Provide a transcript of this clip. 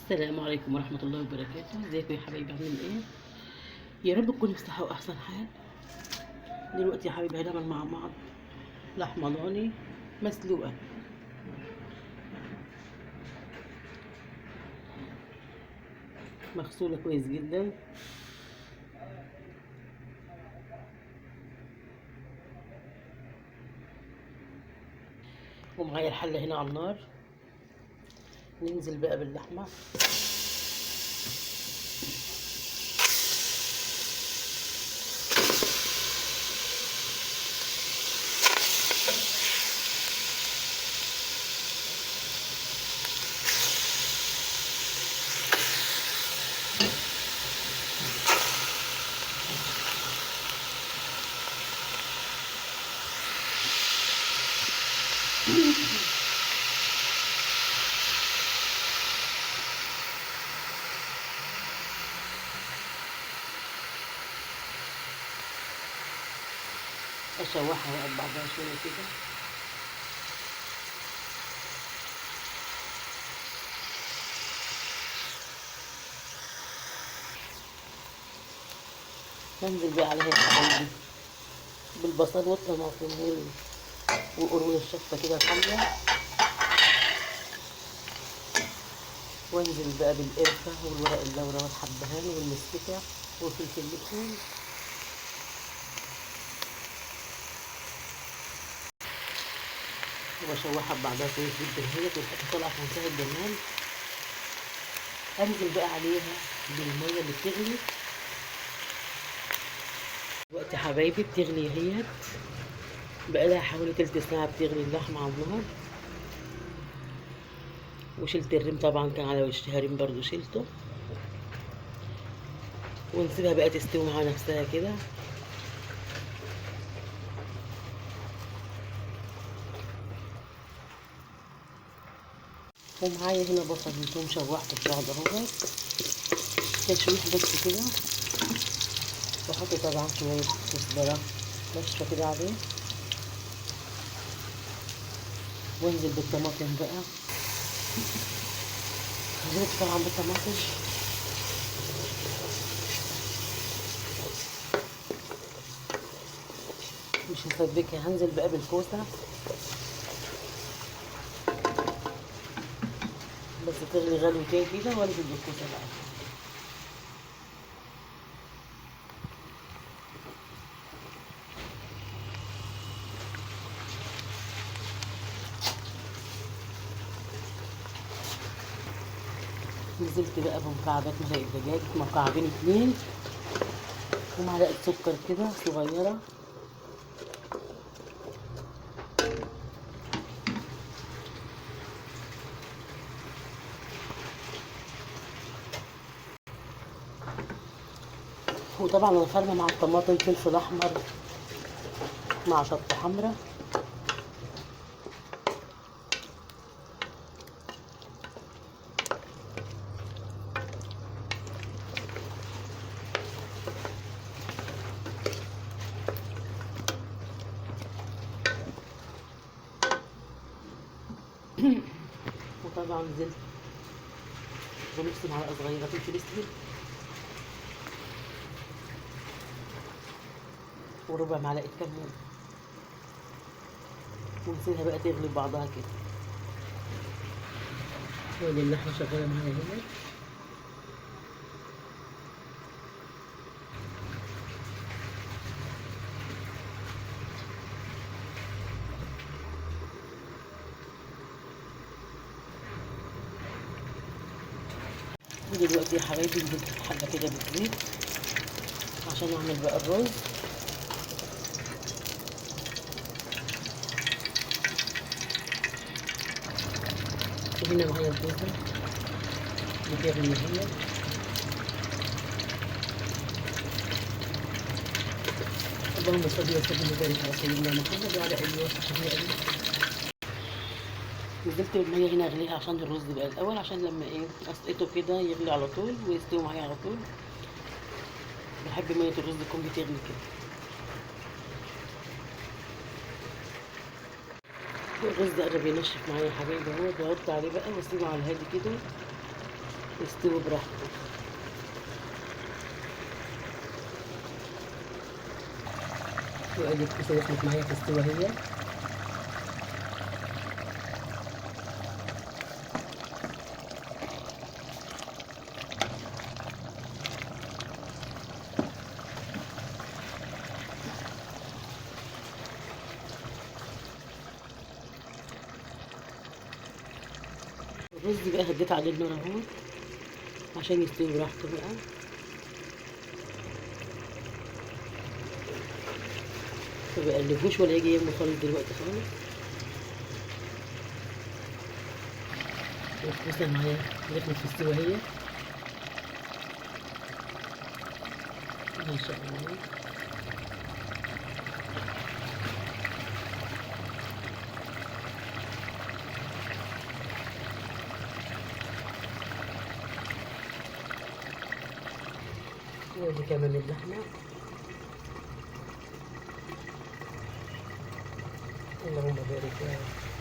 السلام عليكم ورحمة الله وبركاته. ازيكم يا حبايبي، عاملين ايه؟ يا رب تكونوا بصحة واحسن حال. دلوقتي يا حبايبي هنعمل مع بعض لحمة ضاني مسلوقة. مغسولة كويس جدا. ومعايا الحلة هنا على النار. ننزل بقى باللحمة. اشوحها بقى ببعضها شوية كده. ننزل بقى عليها يا حبايبي بالبصل والطماطم وقرون الشطه كده الحمرا، وانزل بقى بالقرفه والورق اللورا والحبهان والمستكه وفلفل الاسود. وبشوحها ببعضها كويس جدا اهي، والحتة طالعه في منتهى الجمال. انزل بقى عليها بالمية اللي بتغلي دلوقتي حبايبي. بتغلي اهيت، بقالها حوالي تلت ساعة بتغلي اللحمة على النار. وشلت الريم طبعا، كان على وشها ريم برضو شلته. ونسيبها بقى تستوي مع نفسها كده. ومعايا هنا بصل وثوم شوحته في بعض اهوت، تشويح بس كده. واحط طبعا شوية كزبره ناشفة كده عليه، وانزل بالطماطم بقى. نزلت طبعا بالطماطم. مش هسبكها، هنزل بقى بالكوسه بس تغلي غلوتين كده، وانزل بالكوسه بقى. نزلت بقى بمكعبات مرق الدجاج، مكعبين 2، ومعلقة سكر كده صغيرة. وطبعا انا فارمه مع الطماطم فلفل احمر مع شطه حمراء. وطبعا نزلت بنص معلقه صغيرة فلفل اسود وربع معلقه كمون، ونسيبها بقى تغلي بعضها كده. وادي اللحمة شغالة معايا هنا. ودلوقتي يا حبايبي نزلت الحلة كده بالزيت عشان اعمل بقى الرز. وهنا معايا الكوسه بتغلي هي. اللهم صل وسلم وبارك على سيدنا محمد وعلى اله وصحبه اجمعين. نزلت بالمية هنا اغليها عشان الرز بقى الاول، عشان لما ايه اسقطه كده يغلي على طول ويستوي معايا على طول. بحب مية الرز تكون بتغلي كده. الرز قرب ينشف معايا يا حبايبي اهو. بحط عليه بقى واسيبه على الهادي كده يستوي براحته. وادي الكوسه دخلت معايا في السوا هي. الرز بقى هديت عليه النار اهو عشان يستوي براحته بقى. ما بقلبهوش ولا يجي يمه خالص دلوقتي خالص. الكوسه معايا دخلت في السوا هي ما شاء الله. وادي كمان اللحمة، اللهم بارك يا رب.